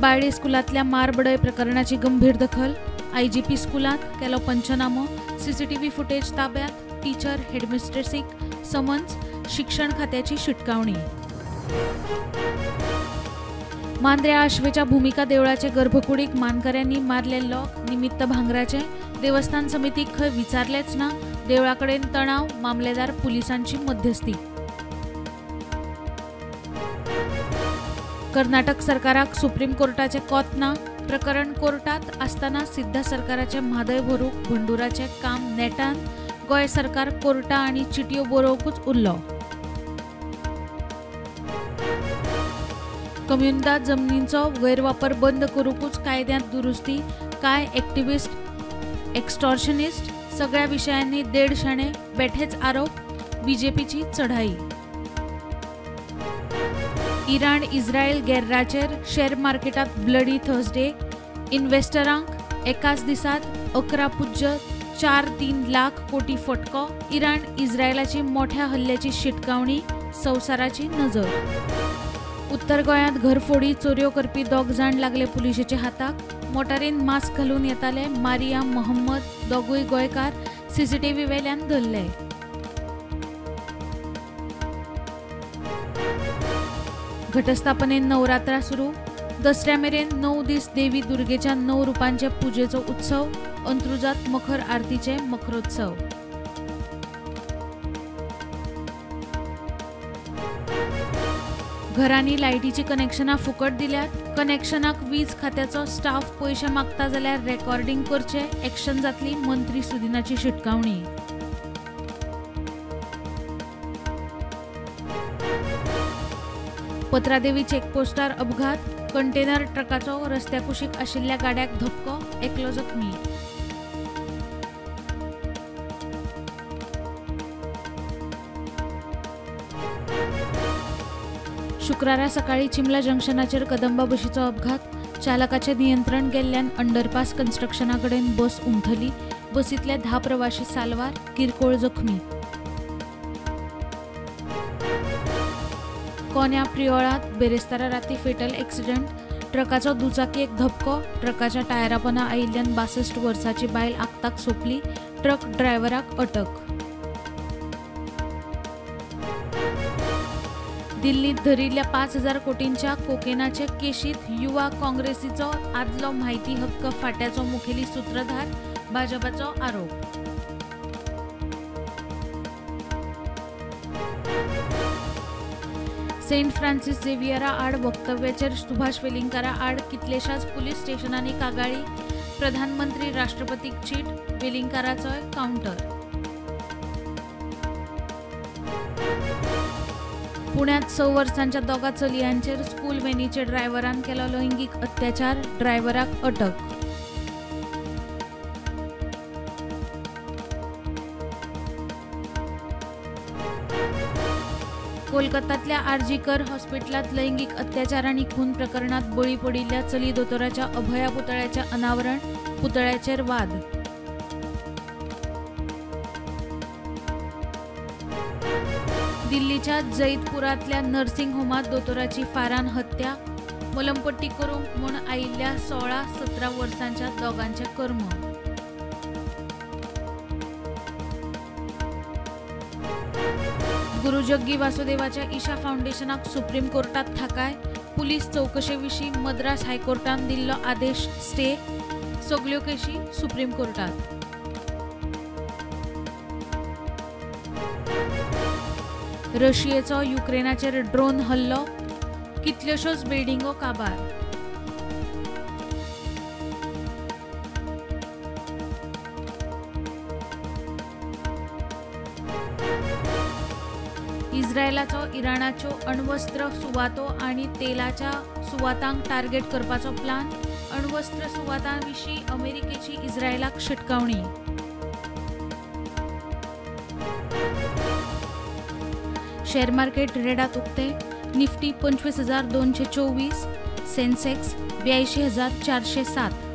बाळी स्कुलांतल्या मारबडय प्रकरणाची गंभीर दखल. आयजीपी स्कुलांत केलो पंचनामो. सीसीटीव्ही फुटेज ताब्यात. टीचर हेडमिस्ट्रेसीक समन्स. शिक्षण खात्याची शिटकावणी. मांद्र्या आश्वेच्या भूमिका देवळाचे गर्भकुडीक मानकऱ्यांनी मारले लॉक. निमित्त भांगराचे. देवस्थान समितीक खंय विचारलेच ना. देवळाकडेन तणाव. मामलेदार पुलिसांची मध्यस्थी. कर्नाटक सरकाराक सुप्रीम कोर्टाचे कोत ना. प्रकरण कोर्टात आसतना सिद्धा सरकाराचे म्हादय भरूंक भंडुराचे काम नेटान. गोंय सरकार कोर्टा आनी चिटयो बरोवंकूच उरलो. कम्युनिदाद जमनींचो गैरवापर बंद करूंकूच कायद्यांत दुरुस्ती. कांय एक्टिविस्ट एक्स्टॉर्शनिस्ट. सगळ्या विशयांनी देडशाणे बेठेच आरोप. बीजेपीची चढाई. इराण इस्रायल गैर्राचेर शेअर मार्केटात ब्लडी थर्सडे. इन्व्हेस्टरांक एकाच दिसात 11.43 लाख कोटी फटको. इराण इस्रायलाची मोठ्या हल्ल्याची शिटकावणी. संवसाराची नजर. उत्तर गोंयांत घरफोडी चोरयो करपी दोग जाण लागले पुलिशेच्या हाताक. मोटारीन मास्क घालून येताले मारिया मोहम्मद दोगूय गोंयकार. सीसीटीव्ही वेल्यान धरले. घटस्थापनेन नवरात्रा सुरू. दसऱ्या मेरेन 9 दीस देवी दुर्गेच्या 9 रुपांचे पुजेचो उत्सव. अंत्रुजात मखर आरतीचे मखरोत्सव. घरांनी लायटीची कनेक्शनां फुकट दिल्यात. कनेक्शनाक वीज खात्याचो स्टाफ पयशे मागता जाल्यार रेकॉर्डिंग करचे. एक्शन जातली. मंत्री सुदिनाची शिटकावणी. पत्रादेवी चेकपोस्टार अपघात. कंटेनर ट्रकाचो रस्त्या कुशीक आशिल्ल्या गाड्याक धपको. एकलो जखमी. शुक्रारा सकाळी चिमला जंक्शनाचेर कदंबा बशीचो अपघात. चालकाचें नियंत्रण गेल्ल्यान अंडरपास कन्स्ट्रक्शना कडेन बस उमथली. बसींतले 10 प्रवाशी साल्वार, किरकोळ जखमी. कोन्या प्रियोळांत बेरेस्तारा राती फेटल एक्सिडंट. ट्रकाचो दुचाकी एक धपको. ट्रकाच्या टायरापोना आयिल्ल्यान 62 वर्सांची बायल आक्ताक सोंपली. ट्रक ड्रायव्हराक अटक. दिल्लीत धरिल्ल्या 5000 कोटींच्या कोकेनाचे केशीत युवा काँग्रेसीचो आदलो म्हायती हक्क फांट्याचो मुखेली सूत्रधार. भाजपाचो आरोप. सेंट फ्रांसिस झेवियरा आड वक्तव्याचेर सुभाष वेलिंगकारा आड कितलेशाच पुलीस स्टेशनांनी कागाळी. प्रधानमंत्री राष्ट्रपतीक चीट. वेलिंगकाराचोय कावंटर. पुण्यात 6 वर्सांच्या दोगा चलयांचेर स्कूल व्हॅनीचे ड्रायव्हरान केलो लैंगीक अत्याचार. ड्रायव्हराक अटक. कोलकातातल्या आरजीकर हॉस्पिटलात लैंगिक अत्याचार आनी खून प्रकरणात बळी पडिल्ल्या चली दोतोराच्या अभया पुतळ्याचे अनावरण. पुतळ्याचेर वाद. दिल्लीच्या जैतपुरांतल्या नर्सिंग होमात दोतोराची फारान हत्या. मलमपट्टी करूंक म्हूण आयिल्ल्या 16-17 वर्सांच्या दोगांचे कर्म. गुरुजग्गी वासुदेवाच्या ईशा फाउंडेशनाक सुप्रीम कोर्टात थाकाय. पुलीस चवकशे विशीं मद्रास हायकोर्टान दिल्लो आदेश स्टे. सगल्यो केशी सुप्रीम कोर्टात. रशियेचो युक्रेनाचेर ड्रोन हल्लो. कितल्योश्योच बिल्डिंगो काबार. इस्रायलाचो इराणाच्यो अण्वस्त्र सुवातो आनी तेलाच्या सुवातांक टार्गेट करपाचो प्लान. अण्वस्त्र सुवातां विशीं अमेरिकेची इस्रायलाक शिटकावणी. शेअर मार्केट रेडात उक्ते. निफ्टी 25,224, सेन्सेक्स 82,407.